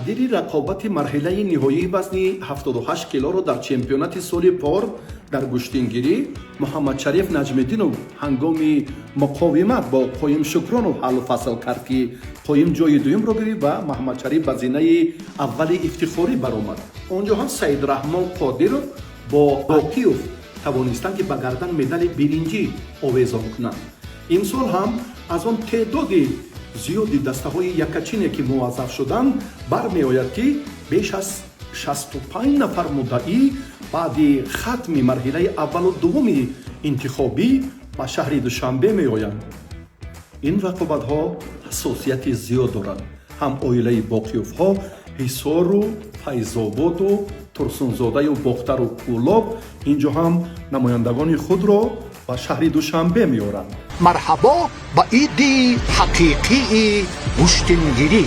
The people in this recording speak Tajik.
Тақдири рақобати марҳилаи ниҳоии вазни 78 килоро дар чемпионати соли пор дар гӯштингирӣ Муҳаммадшариф Наҷмиддинов ҳангоми муқовимат бо Қоим Шукронов ҳаллу фасл кард, ки Қоим ҷои дуюмро гирифт ва Муҳаммадшариф ба зинаи аввали ифтихорӣ баромад. Он ҷо ҳам Саидраҳмон Қодиров бо Боқиев тавонистанд, ки ба гардан медали биринҷӣ овезон кунанд. Имсол ҳам аз он теъдоди зиёди дастаҳои яккачине, ки муваззаф шуданд, бармеояд, ки беш аз 65 нафар муддаӣ баъди хатми марҳилаи аввалу дуввуми интихобӣ ба шаҳри Душанбе меоянд. Ин рақобатҳо ҳассосияти зиёд доранд. Ҳам оилаи Боқиёвҳо, Ҳисору Файзободу Турсунзодаю Бохтару Кӯлоб ин ҷо ҳам намояндагони худро ба шаҳри Душанбе меоранд. Марҳабо ба иди ҳақиқии гӯштингирӣ!